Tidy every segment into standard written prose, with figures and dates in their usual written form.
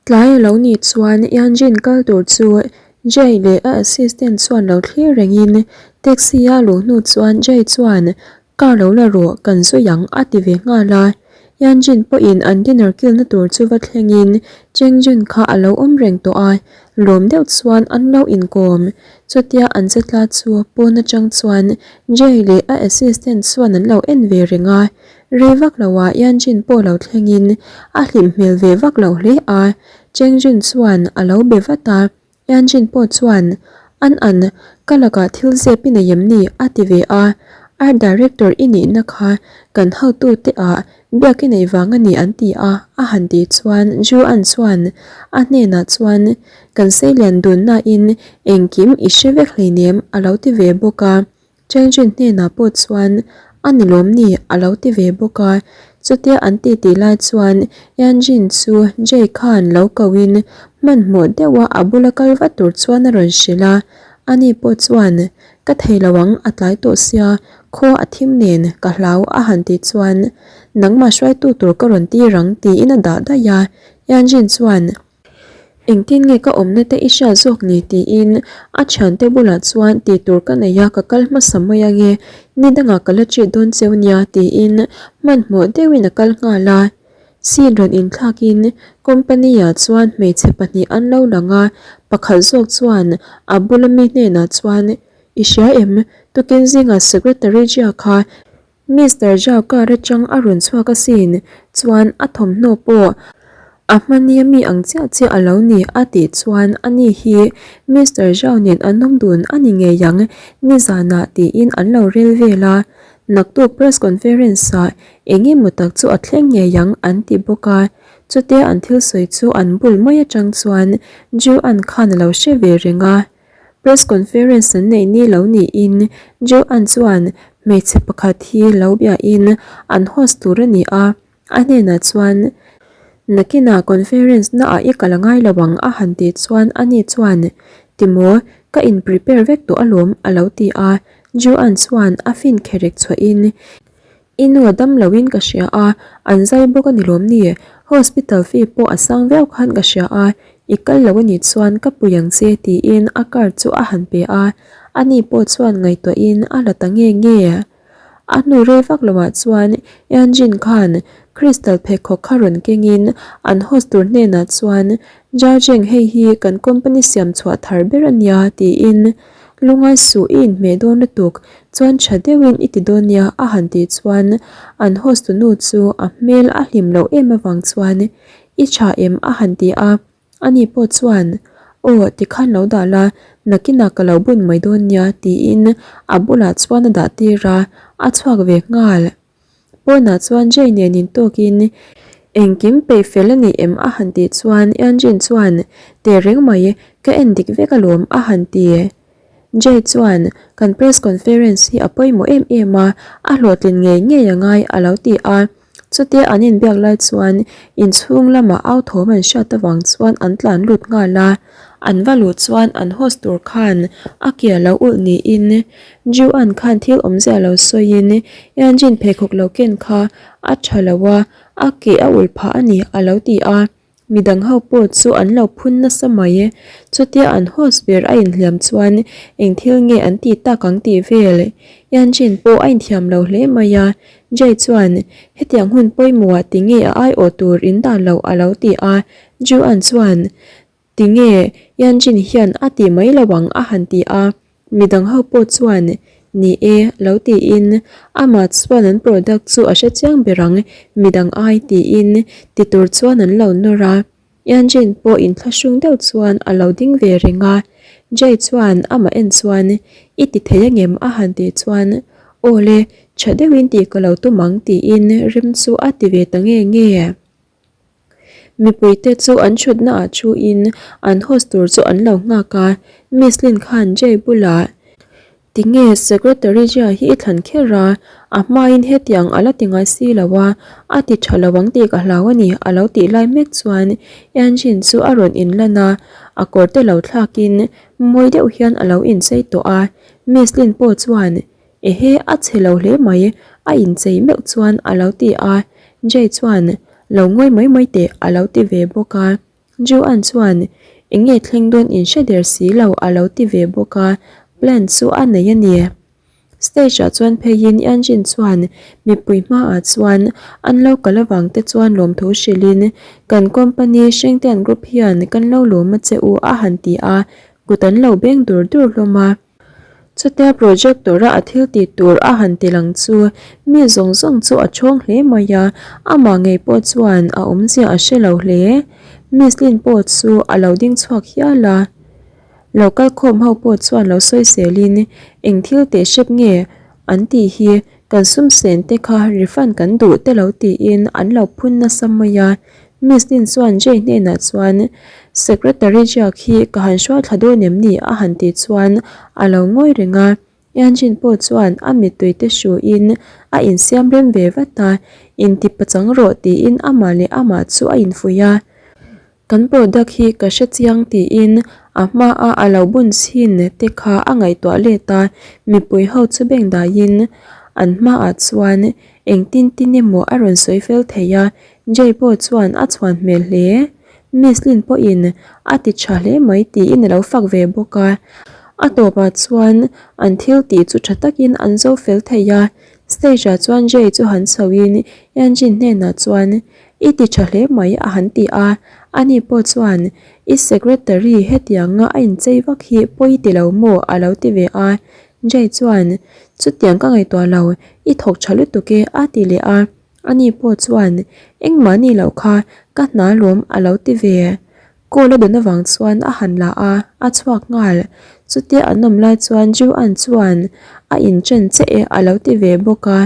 Tlai a lo nih chuan Yanjin kal tur chu Jay leh a assistant chuan lo thlir rengin taxi a luh hnu chuan Jay chuan Car lo la rawh, kan zui ang a ti ve nghal a. Yanjin pawhin an dinner kilna tur chu va thlengin Chengjun kha a lo awm reng tawh a, lawm deuh chuan an lo inkawm. Chutia an che tla chu pawn atang chuan Jay leh a assistant chuan an lo en ve reng a. Rei vak loah Yanjin pawh lo thlengin a hlim hmel ve vak lo hle a, Chengjun chuan a lo be vat a. Yanjin pawh chuan, An an, ka lakah thil zep i nei em ni? a ti ve a. Art director i nihna kha kan hotute ah biak i neih vang a ni an ti a, a han tih chuan Ju An chuan a hnenah chuan, Kan seilian dunnain engkim i hre vek hleinem a lo ti ve bawk a. Chengchin hnenah pawh chuan a ni lawm ni a lo ti ve bawk a, chutia an ti tih lai chuan Yanjin chu Jay khan lo koin hmanhmawh deuha a bula kal vat tur chuan a rawn hrilh a, ani pawh chuan ka thei lo ang a tlai tawh sia khaw a thim nen ka hlau a han tih chuan nangmah hruaitu tur ka rawn tir ang tiin a dah daih a, Yanjin chuan Engtin nge ka awmna te i hriat zawk ni tiin a thiante bulah chuan tih tur ka nei a ka kal hmasa mai ange ni dangah ka la treat dawn cheu nia tiin hmanhmawh deuhin a kal nghal a. Scene rawn inthlakin company ah chuan hmeichhe pahnih an lo lang a pakhat zawk chuan a bula mi hnenah chuan i hria em tukin zingah secretary Jia kha Mister Zhao car atang a rawn chhuak asin, chuan a thawmhnaw pawh a hmania mi ang chiah chiah a lo ni a tih chuan ani hi Mister Zhao nen an awm dun a ni ngei ang nizanah tiin an lo rel vel a, naktuk press conference ah eng emaw tak chu a thleng ngei ang an ti bawk a, chutia an thil sawi chu an bul mai atang chuan Ju An khan a lo hre ve reng a. Press conference an neih ni lo niin Joanne chuan hmeichhe pakhat hi lo biain an host tur a ni a, a hnenah chuan Nakinah conference naah i kal a ngai lo ang a han tih chuan ani chuan Timaw, ka in prepare vek tawh alawm a lo ti a, Joanne chuan a fin kherek chhuahin I nu a dam loin ka hria a, an zai bawk a ni lawm ni? Hospital fee pawh a sang viau khan ka hria a, i kal lo a nih chuan ka pui ang che tiin a card chu a han pe a, ani pawh chuan ngaihtuahin a la ta nge nge. A hnu rei vak loah chuan Eunjin khan Crystal pheikhawk kha rawn kengin an host tur hnenah chuan Jajeng hei hi kan company siam chhuah thar ber a nia tiin Lungai suh i inhmeh dawn lutuk, chuan tha deuhin i ti dawn nia a han tih chuan an host tunu chu a hmel a hlim loh em avang chuan i tha em a han ti a, ani pawh chuan aw tikhan lo dah la nakinah ka lo bun mai dawn nia tiin a bulah chuan a dah tir a, a chhuak ve nghal. Pawnah chuan Jay nen intawkin engkim peih fel a ni em a han tih chuan Eunjin chuan teh reng mai ka en dik vek alawm a han ti. Jay chuan kan press conference hi a pawimawh em em a, a hlawhtlin ngei ngei a ngai a lo ti a. Chutia an inbiak lai chuan inchhung lamah au thawm an hriat avang chuan an tlan lut nghal a. An va luh chuan an host tur khan a ke a lo ulh niin Ju-an khan thil awmzia lo sawiin Eunjin pheikhawk lo ken kha a tha lo a, a ke a ulh phah a ni a lo ti a. Midang ho pawh chu an lo phun nasa mai. Chutia an host ber a inhliam chuan eng thil nge an tih tak ang tih vel. Eunjin pawh a inthiam lo hle mai a, Jay chuan hetiang hun pawimawhah tinge a aiawh tur in dah loh a lo ti a, Ju-an chuan Tinge Yanjin hian a ti mai lo ang a han ti a, midang ho pawh chuan ni e lo tiin amah chuan an product chu a hre chiang ber ang midang ai tiin ti tur chuan an lo nawr a, Yanjin pawh inthlahrung deuh chuan a lo ding ve reng a, Jay chuan amah en chuan i ti thei angem a han tih chuan aw le tha deuhin tih ka lo tum ang tiin rem chu a ti ve ta nge nge. Mipuite chu an thutna ah thuin an host tur chu an lo nghak a, Miss Lin khan Jay bulah Tinge Secretary Jia hi i thlan kher a, a hmain hetiang a la ti ngai si lo a, a ti tha lo ang tih ka hlau a ni a lo tih lai mek chuan Eunjin chu a rawn inlan a, a kawr te lo thlakin mawi deuh hian a lo inchei tawh a, Miss Lin pawh chuan Ehe, a chhe lo hle mai, a inchei meuh chuan a lo ti a, Jay chuan, Lo ngawi mai mai teh a lo ti ve bawk a. Ju-an chuan, Eng nge thleng dawn in hre der si lo a lo ti ve bawk a, plan chu a nei a ni. Stage ah chuan pheiin Yanjin chuan mipui hmaah chuan an lo kal avang te chuan lawmthu hrilhin kan company Shengtian Group hian kan lo lawm a che u a han ti a, kut an lo beng dur dur hlawm a. Chutia projector a a thil tih tur a han ti lang chu mi zawng zawng chu a chhawng hle mai a, amah ngei pawh chuan a awmzia a hre lo hle. Miss Lin pawh chu a lo ding chhuak hial a. Lo kal khawm ho pawh chuan lo sawi selin eng thil teh hrep nge an tih hi kan sum sen te kha refund kan duh te lo tiin an lo phun nasa mai a. Miss Lin chuan Jay hnenah chuan Secretary Jack hi ka han hruai thla dawn em ni? a han tih chuan a lo ngawi reng a. Yanjin pawh chuan a mittui te hruin a insiam rem ve vat a, Inti pachang rawh tiin amah leh amah chu a infuih a. Kan product hi ka hre chiang tiin a hmaa a lo bun chhin te kha a ngaihtuah let a, mipui ho chu beng daiin an hmaah chuan engtin tin emaw a rawn sawi fel thei a, Jay pawh chuan a chhuan hmel hle. Miss Lin pawhin a ti tha hle mai tiin a lo fak ve bawk a. A tawpah chuan an thil tih chu tha takin an zo fel thei a. Stage ah chuan Jay chu han chhoin Yanjin hnenah chuan I ti tha hle mai a han ti a. Ani pawh chuan I secretary hetianga a inchei vak hi pawi ti lo maw a lo ti ve a. Jay chuan Chutiang ka ngaihtuah lo, i thawk tha lutuk e a ti leh a. Ani pawh chuan, Engmah ni loh kha, ka hna lawm a lo ti ve. Call a dawn avang chuan a han la a, a chhuak nghal. Chutia an awm lai chuan Ju-an chuan a inchen che e a lo ti ve bawk a.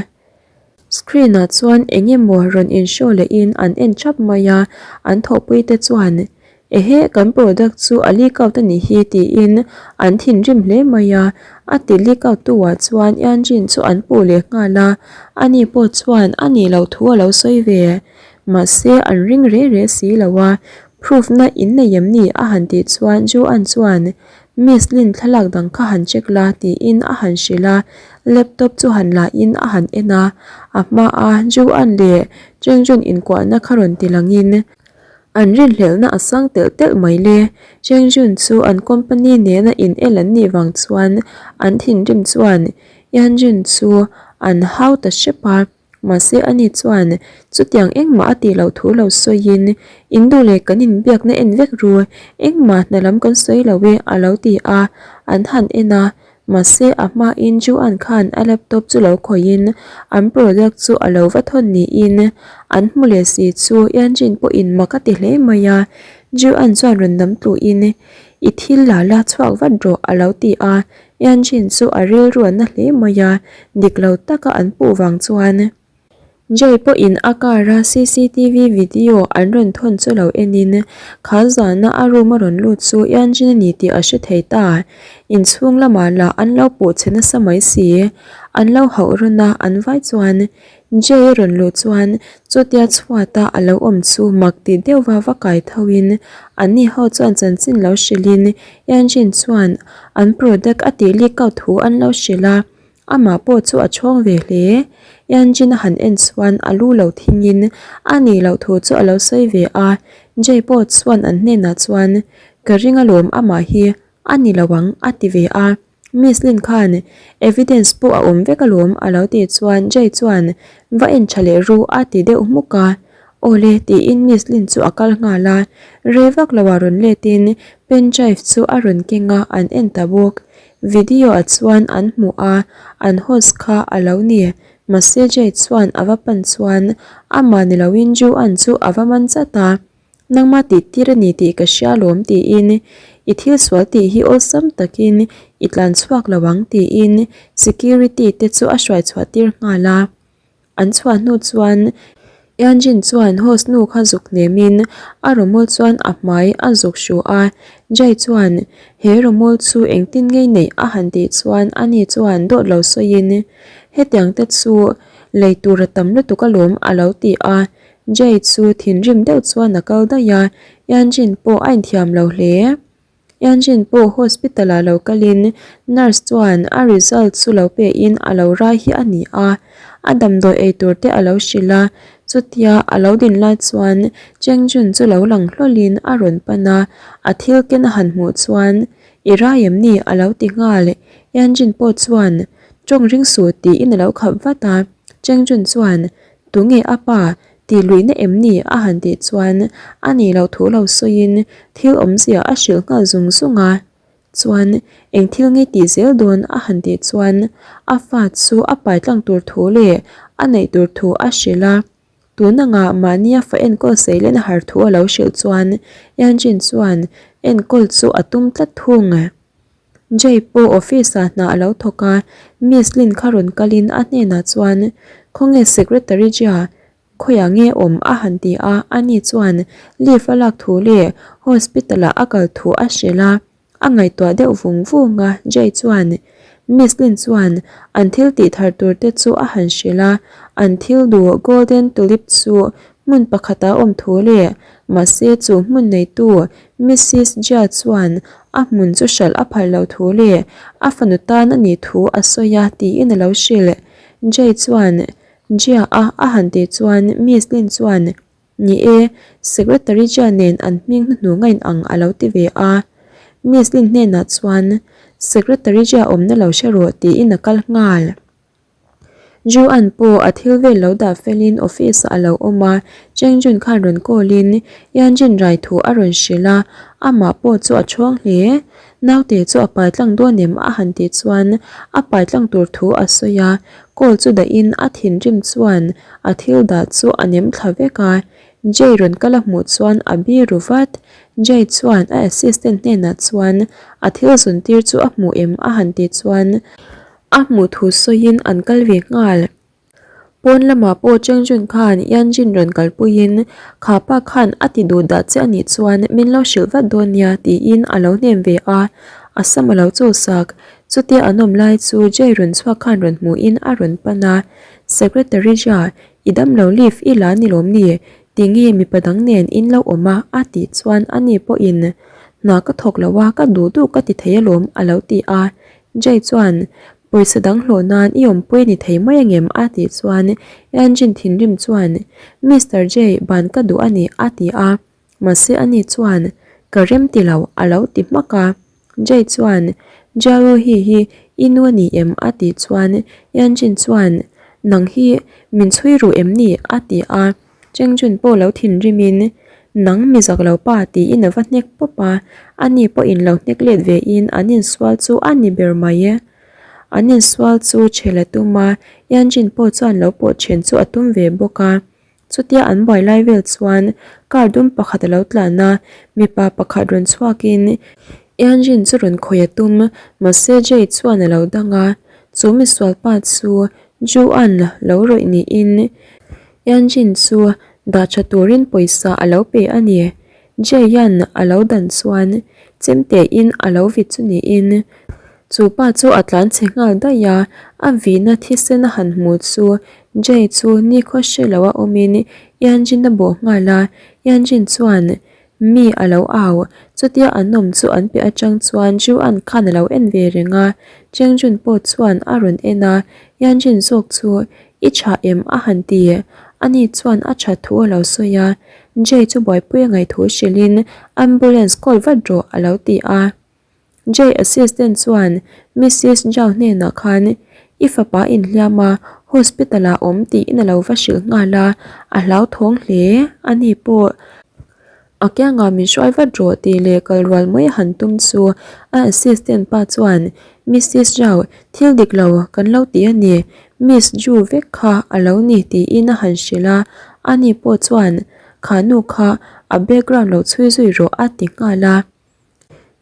Screen ah chuan eng emaw rawn in show lehin an en thap mai a, an thawhpui te chuan Ehe, kan product chu a leak out a nih hi tiin an thinrim hle mai a, a ti leak out tu ah chuan Yanjin chu an puh leh nghal a, ani pawh chuan a nih loh thu a lo sawi ve. Mahse an ring reh reh si lo a, proof na in nei em ni a han tih chuan Ju-an chuan Miss Lin thlalak dang kha han check la tiin a han hrilh a, laptop chu han la in a han en a, a hma a Ju-an leh Chengjun inkuahna kha rawn ti langin An rinhlelhna a sang telh telh mai le. Chengjun chu an company nena in el an nih vang chuan an thinrim chuan Yanjun chu an hau ta hrep a. Mahse ani chuan chutiang engmah a tih loh thu lo sawiin, In duh leh kan inbiakna en vek ru, engmah hna lam kan sawi lo e a lo ti a, an han en a. Mahse a hmain Juan khan a laptop chu lo khawihin an product chu a lo va thawn niin an hmu leh si chu Yanjin pawhin mak a ti hle mai a. Juan chuan rawn dam tluhin I thil la la chhuak vat rawh a lo ti a. Yanjin chu a rilru a na hle mai a, dik lo taka an puh vang chuan. Jay pawhin a car a cctv video an rawn thawn chu lo enin kha zana a room a rawn lut chu Yanjin a ni tih a hre thei ta. Inchhung lamah lah an lo puh chhe nasa mai si. An lo hauh rawn a, an vai chuan Jay a rawn luh chuan chutia chhuata a lo awm chu mak ti deuhva va kai thoin anni ho chuan chanchin lo hrilhin Yanjin chuan an product a tih leak out thu an lo hrilh a. Amah pawh chu a chhawng ve hle. Yanjin a han en chuan a lu lo thingin a nih loh thu chu a lo sawi ve a. Jay pawh chuan an hnenah chuan, Ka ring alawm amah hi a ni lo ang a ti ve a. Miss Lin khan evidence pawh a awm vek alawm a lo tih chuan Jay chuan va en tha leh ru a ti deuh hmuk a. Awle tiin Miss Lin chu a kal nghal a. Rei vak loah rawn letin pen drive chu a rawn keng a an en ta bawk. Video ah chuan an hmuh a, an host kha a lo ni. Mahse Jay chuan a va pan chuan amah ni loin Ju-an chu a va man chat a, Nangmah tih tir a ni tih ka hria alawm tiin i thil sual tih hi awlsam takin i tlan chhuak lo ang tiin security te chu a hruai chhuah tir nghal a. An chhuah hnu chuan Yanjin chuan host nu kha zuk hnemin a rawmawl chuan a hmai a zuk hru a, Jay chuan he rawmawl chu engtin ngei neih a han tih chuan ani chuan dawt lo sawiin hetiang te chu lei tur a tam lutuk alawm a lo ti a, Jay chu thinrim deuh chuan a kal daih a, Yanjin pawh a inthiam lo hle. Yanjin pawh hospital ah lo kalin nurse chuan a result chu lo pein a lo rai hi a ni a, a damdawi ei tur te a lo hrilh a. Chutia a lo din lai chuan Cheng Jun chu lo lang hlawlin a rawn pan a, a thil ken a han hmuh chuan I rai em ni? a lo ti nghal. Yan Jin pawh chuan Tawng ring suh tiin a lo khap vat a. Cheng Jun chuan Tunge a pa? Tih luihna em ni? a han tih chuan a nih loh thu lo sawiin thil awmzia a hrilh nghal zung zung a. Chuan eng thil nge tih zel dawn a han tih chuan a fa chu a pai tlang tur thu leh a neih tur thu a hrilh a. Tun anga mahnia fa enkawl seilen a har thu a lo hrilh chuan Yanjin chuan enkawl chu a tum tlat thung. Jay pawh office ah hna a lo thawk a, Miss Lin kha rawn kalin a hnenah chuan Khawnge Secretary Jia Khawiah nge awm a han ti a, ani chuan leave a lak thu leh hospital ah a kal thu a hrilh a, a ngaihtuah deuh vung vung a, Jay chuan Miss Lin chuan an thil tih thar tur te chu a han hrilh a, an thil duh Golden Tulip chu hmun pakhat ah awm thu leh mahse chu hmun neitu Missis Jia chuan a hmun chu hralh a phal lo thu leh a fanu tan a nih thu a sawi a tiin a lo hrilh. Jay chuan Jia a a han tih chuan Miss Lin chuan, Ni e, Secretary Jia nen an hming hnuhnung a inang a lo ti ve a. Miss Lin hnenah chuan, Secretary Jia awmna lo hre rawh tiin a kal nghal. Ju An pawh a thil vel lo dah felin office ah a lo awm a, Cheng Jun khan rawn call in Yan Jin rai thu a rawn hrilh a, amah pawh chu a chhuang hle. Naute chu a pai tlang dawn em a han tih chuan a pai tlang tur thu a sawi a, call chu dahin a thinrim chuan a thil dah chu a nem thla vek a, Jay rawn kal a hmuh chuan a biru vat. Jay chuan a assistant hnenah chuan a thil zun tir chu a hmuh em a han tih chuan a hmuh thu sawiin an kal ve nghal. Pawn lamah pawh Chengjun khan Yanjin rawn kalpuiin kha pa khan a ti duh dah che a nih chuan min lo hrilh vat dawn nia tiin a lo hnem ve a, a sam a lo chawlsak. Chutia an awm lai chu Jay rawn chhuak khan rawn hmuhin a rawn pan a, Secretary Jia, i damlo leave i la ni lawm ni? Tinge mipa dang nen in lo awm a? a tih chuan ani pawhin hna ka thawk lo a, ka duh duh ka ti thei alawm a lo ti a. Jay chuan Pawisa dang hlawh nan i awmpui a ni thei mai angem? a tih chuan Engine thinrim chuan Mister Jay ban ka duh a ni a ti a, mahse ani chuan Ka rem ti lo a lo ti hmak a. Jay chuan Jiaohi hi i nu a ni em? a tih chuan Engine chuan Nang hi min chhui ru em ni? a ti a. Chengjun pawh lo thinrimin, Nang mi zak lo pa tiin a va hnek pawp a, ani pawhin lo hnek let vein an insual chu a ni ber mai e. An insual chu chhel a tum a, Yanjin pawh chuan lo pawh then chu a tum ve bawk a. Chutia an buai lai vel chuan car dum pakhat a lo tlan a, mipa pakhat rawn chhuakin Yanjin chu rawn khawih a tum, mahse Jay chuan a lo dang a, chu misual pa chu Ju-a'n lo rawih niin Yanjin chu dah tha turin pawisa a lo pe a ni. Jae-an a lo dan chuan chemtein a lo vit chu niin chu pa chu a tlan chhe nghal daih a, a vihna thisen a han hmu chu Jae chu nikhaw hre lo a awmin Yanjin a bawh nghal a, Yanjin chuan Mi a lo au, chutia an awm chu an piah atang chuan Juan khan a lo en ve reng a, Cheng Jun pawh chuan a rawn en a, Yan Jin zawk chu i tha em a han ti, ani chuan a tha thu a lo sawi a, Jay chu buaipui a ngaih thu hrilhin ambulance call vat rawh a lo ti a. Jay assistant chuan Missis Zhao hnenah khan i fapa inhliam a, hospital ah awm tiin a lo va hrilh nghal a, a hlauthawng hle a ni pawh. A kiangah min hruai vat rawh tih leh kal rual mai a han tum chu a assistant pa chuan Missis Zhao thil dik lo kan lo ti a ni, Miss Zhu vek kha a lo ni tiin a han hrilh a, ani pawh chuan kha nu kha a background lo chhui zui rawh a ti nghal a.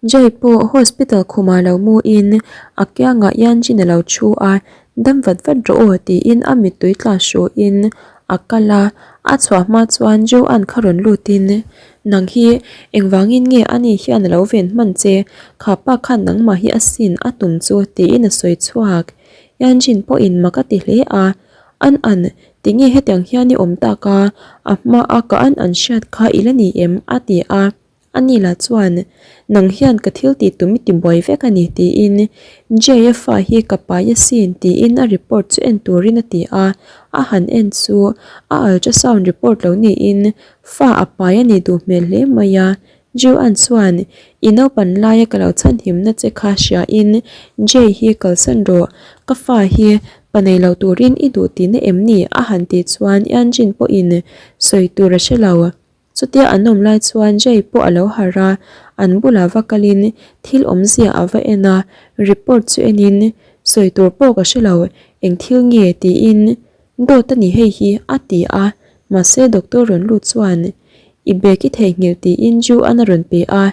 Jay pawh hospital khumah lo mu in a kiangah Yanjin a lo thu a, dam vat vat rawh aw tiin a mittui tla hru in a kal a, a chhuah hma chuan Joan kha rawn lut in nang hi engvangin nge ani hian a lo ven hman che, kha pa khan nangmah hi a sin a tum chu tiin a sawi chhuak. Yanjin pawhin mak a ti hle a, An an, tinge hetiang hian i awm tak a, a hma a ka an an hriat kha i la ni em? a ti a. Ani lah chuan, Nang hian ka thil tih tum i ti buai vek a ni tiin Jay-a fa hi ka pai asin tiin a report chu en turin a ti a, a han en chu a ultrasound report lo niin fa a pai a nih duh hmel hle mai a. Ju-an chuan, I naupan laia ka lo chhanhimna che kha hriain Jay hi kalsan rawh, ka fa hi pa nei lo turin i duh tihna em ni? a han tih chuan Yanjin pawhin sawi tur a hre lo. Chutia an awm lai chuan Jay pawh a lo harh a, an bulah va kalin thil awmzia a va en a, report chu enin, Sawi tur pawh ka hre lo, eng thil nge? tiin, Dawt a ni hei hi, a ti a, mahse doctor rawn lut chuan, I bag i theihnghilh tiin Ju an a rawn pe a,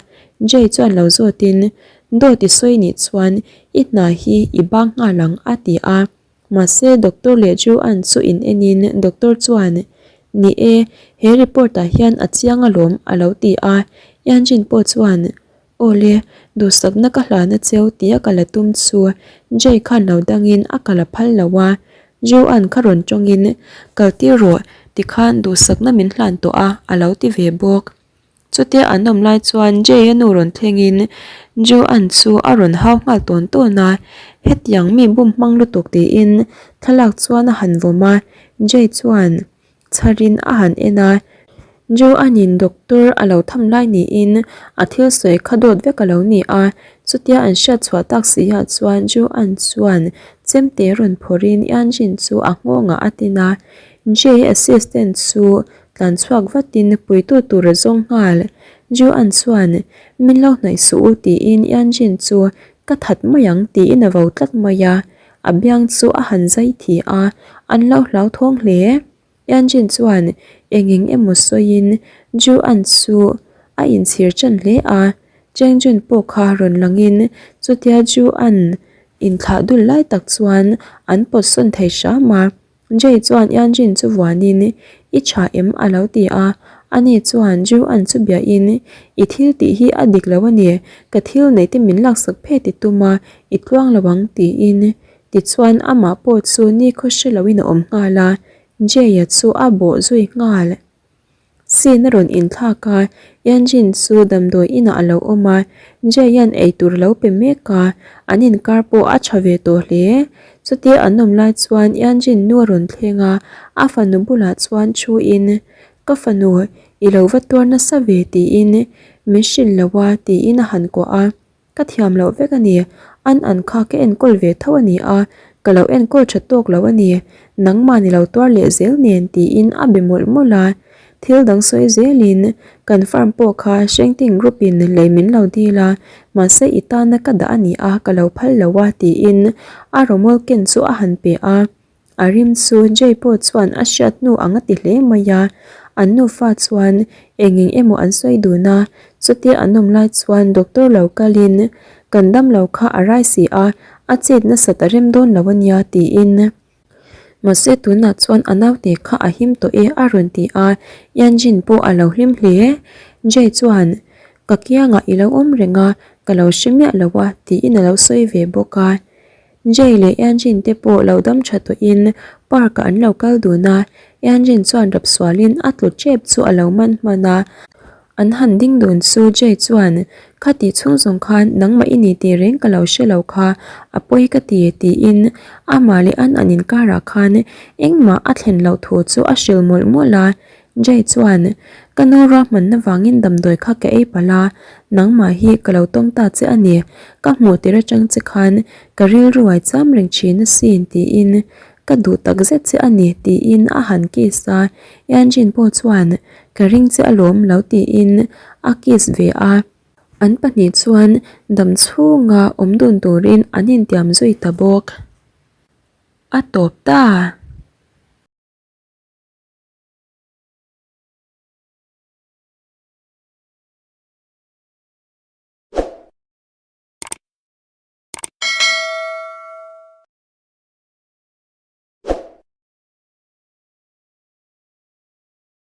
Jay chuan lo zawtin, Dawt i sawi nih chuan i hna hi i bang nghal ang, a ti a. Mahse doctor leh Ju An chu in enin doctor chuan, Ni e, he report ah hian a chiang alawm a lo ti a, Yan Jin pawh chuan, Aw le, duhsakna ka hlana cheu tia ka la tum chu Jay khan lo dangin a ka la phal lo a, Ju An kha rawn tawngin, Kal tir rawh, tikhan duhsakna min hlan tawh a a lo ti ve bawk. Chutia an awm lai chuan Jay-a nu rawn thlengin Joan chu a rawn hau nghal tawn tawn a, hetiang mi bum hmang lutuk tiin thlalak chuan a han vawm a, Jay chuan chharin a han en a, Joan-in doctor a lo tham lai niin a thil sawi kha dawt vek a lo ni a, chutia an hriat chhuah tak si ah chuan Joan chuan chemte rawn phawrhin Yanjin chu a nghawngah a tin a, Jay assistant chu Tlan chhuak vatin puitu tur a zawng nghal. Ju-an chuan, Min lo hnaih suh u tiin Yanjin chu ka that mai ang tiin a vo tlat mai a. A biang chu a han zai thi a, an lo hlauthawng hle. Yanjin chuan eng eng emaw sawiin Ju-an chu a inchhir ṭan hle a. Cheng Jun pawh kha rawn langin chutia Ju-an inthlah dul lai tak chuan an pawt sawn thei hram a. Jay chuan Yanjin chu vuanin, I tha em? a lo ti a. Ani chuan Ju-an chu biahin, I thil tih hi a dik lo a ni, ka thil neih te min laksak phet i tum a, i tluang lo ang tiin. Tichuan amah pawh chu nikhaw hre loin a awm nghal a, Jay-a chu a bawh zui nghal. Sin a rawn inthlak a, Yanjin chu damdawi inah a lo awm a, Jae-a'n eitur a lo pe mek a, an inkar pawh a tha ve tawh hle. Chutia an awm lai chuan Yanjin nu a rawn thleng a, a fanu bulah chuan thuin, Ka fanu, i lo va tuar nasa ve tiin min hrilh lo a tiin a han kuah a. Ka thiam loh vek a ni, an an kha ka enkawl ve tho a ni a, ka lo enkawl tha tawk lo a ni, nangmah ni lo tuar leh zel nen tiin a be mawlh mawlh a. Thil dang sawi zelin kan farm pawh kha Hrengting group in lei min lo dil a, mahse i tana ka dah a ni a, ka lo phal lo a tiin a rawmawl ken chu a han pe a. A rim chu Jay pawh chuan a hriat hnu ang a ti hle mai a, an nufa chuan eng eng emaw an sawi dun a, chutia an awm lai chuan doctor lo kalin kan dam lo kha a rai si a, a chet nasat a rem dawn lo a nia tiin. Mahse tunah chuan a naute kha a him tawh e a rawn ti a, Yanjin pawh a lo hlim hle. Jay chuan ka kiangah i lo awm reng a, ka lo hre miah lo a tiin a lo sawi ve bawk a. Jay leh Yanjin te pawh lo dam tha tawhin park ah an lo kal dun a, Yanjin chuan rap sualin a tlu tep chu a lo man hman a, an han ding dun chu Jay chuan Kha tih chhung zawng khan nangmah i ni tih reng ka lo hre lo kha, a pawi ka ti tiin amah leh an an inkarah khan engmah a thlen loh thu chu a hrilh mawlh mawlh a, Jay chuan, Ka nu ruahmanna vangin damdawi kha ka ei palh a, nangmah hi ka lo tawng ta che a ni. Ka hmuh tir atang che khan ka rilru ai cham reng thin asin tiin ka duh tak zet che a ni tiin a han kiss a, Yanjin pawh chuan ka ring che alawm lo tiin a kiss ve a. An pahnih chuan dam chhunga awm dun turin an intiam zui ta bawk. A tawp ta!